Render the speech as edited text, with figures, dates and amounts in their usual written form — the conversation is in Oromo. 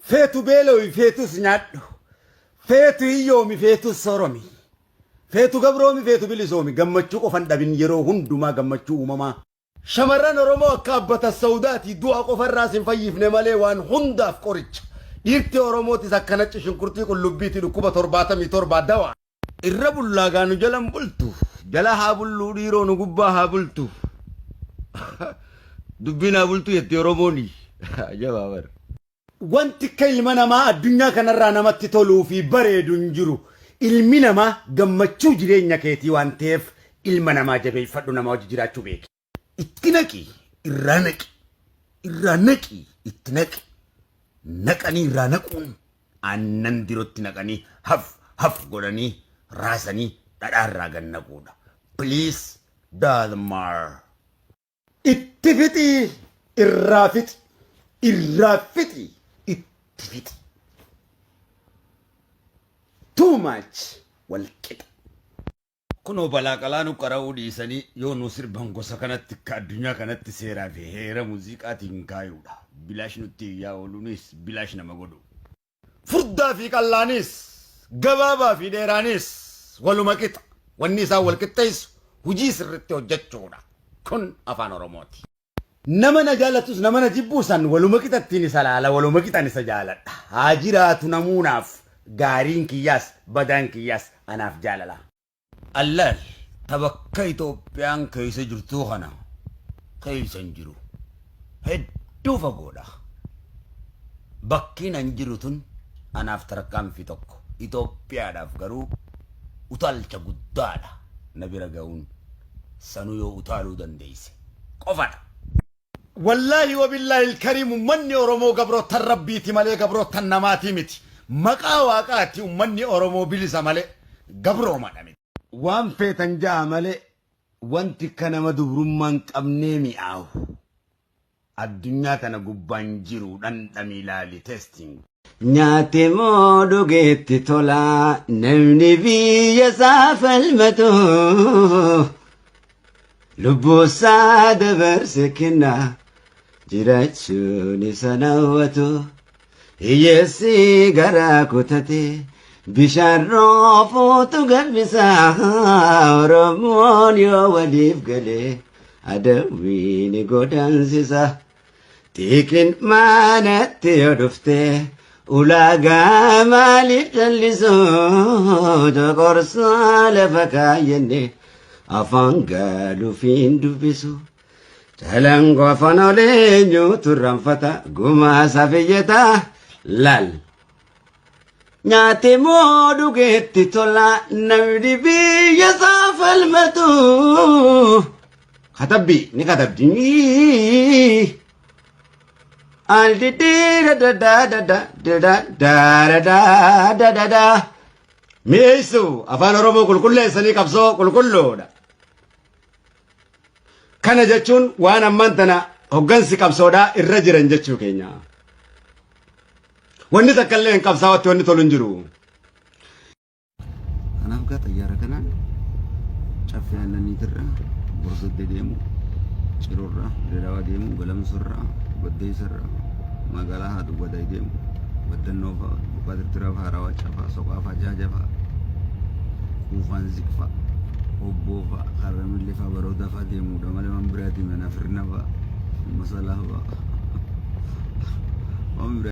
Feetu beelowi feetus nyaadhu. Feetu hiyyoomi feetus sooromi. Feetu gabroomi feetu bilisoomi gammachuu qofan dhabin yeroo hundumaa gammachuu uumamaa. Shamarran Oromoo akka Abba Tassawudaati du'a qofarraa sin fayyifne malee waan hundaaf qoricha. Dhiirti Oromootis akka nacci shunkurtii qullubbiiti dhukkuba 77 dawaa. Irra bullaa gaa nu jalan bultu. Jala haa bulluu dhiiroo nu gubbaa haa bultu. Dubbiin haa bultu jetti Oromooni. Jabaa bar. Wanti akka ilma namaa addunyaa kanarraa namatti toluu fi bareedu hin jiru. Ilmi namaa gammachuu jireenya keetii waan ta'eef ilma namaa jabeeffadhu nama wajji jiraachuu beeki. Itti naqi irraa naqi irraa naqi itti naqi naqanii irraa naquun aannan dirotti naqanii haf haf godhanii raasanii dhadhaa irraa gad naquudha. Please Dalmar. Itti fixi irraa fixi irraa fixi itti fixi. Too much wal qixa. Kunoo balaa qalaa nu qara'uu dhiisanii yoo nu sirban gosa kanatti akka addunyaa kanatti seeraa fi heera muuziqaatiin kaayuudha. Bilaash nutti iyyaa ooluunis bilaash nama godhu. Furdaa fi qal'aanis, gabaabaa fi dheeraanis waluma qixa. Wanni isaan wal qixxeessu hujii sirritti hojjechuudha. Kun afaan Oromooti. Nama na jaalatus nama na jibbuu san waluma qixattiin isa laala waluma qixan isa jaaladha. Haa jiraatu namuunaaf gaariin kiyyaas badaan kiyyaas anaaf jaalala. Allaal ta bakka Itoophiyaan keessa jirtuu kana keessa hin jiru. Hedduu fagoodha. Bakkiin an jiru tun anaaf tarkaanfii tokko. Itoophiyaadhaaf garuu utaalcha guddaadha na bira ga'uun. Sanuu yoo utaaluu dandeesse qofadha. Wallaahi wabillaahil kariim ummanni Oromoo gabroottan Rabbiiti malee gabroottan namaatii miti. Maqaa Waaqaati ummanni Oromoo bilisa malee gabroomadha miti. Waan feetan ja'a malee wanti akka nama dubrummaa hin qabnee mi'aawu addunyaa tana gubbaan jiru dhandhamii laali testing. Nyaate moo dhugeetti tola namni biyya isaa falmatu lubbuu isaa dabarse kenna jiraachuun isa hawwatu hiyyeessi garaa kutate bishaan roofuutu gabbisa Oromoon yoo waliif galee adawwii ni godaansisa. Xiiqiin manatti yoo dhufte ulaagaa maaliif callisu coqorsaa lafa kaayyenne afaan gaaluufiin dubbisu. Calangoo afaan oleenyuutu irraanfata gumaa safiyyata laal. Nyaate moo dhugeetti tola namni biyya isaa falmatu. Katabbi ni katabdi. Aldidii da da da da da da da da da da da. Mi'eessu afaan Oromoo qulqulleessanii qabsoo qulqulluudha. Kana jechuun waan ammaan tana hoggansi qabsoodhaa irra jiran jechuu keenya. Wanni takka illee hin qabsaawatti wanni tolu hin jiru. Kanaaf gaa xayyaara kanaan caffee aannaniitirraa Bordoddee deemu, Ciroorraa Dirreedawaa deemu, Galamsorraa, Baddeessarraa, magaalaa Haadhu Wadaay deemu, Baddannoo fa'a, Buqaa Tirtiraa fa'a, Harawaa Cafaa, Soqaa fa'a, Jaaja fa'a, Quufaan Ziq fa'a, Obboo fa'a, Karramillee fa'a, Baroodaa fa'a deemuudha malee waan biraatii mana Firna fa'a, Masalaa fa'a. Waan biraa.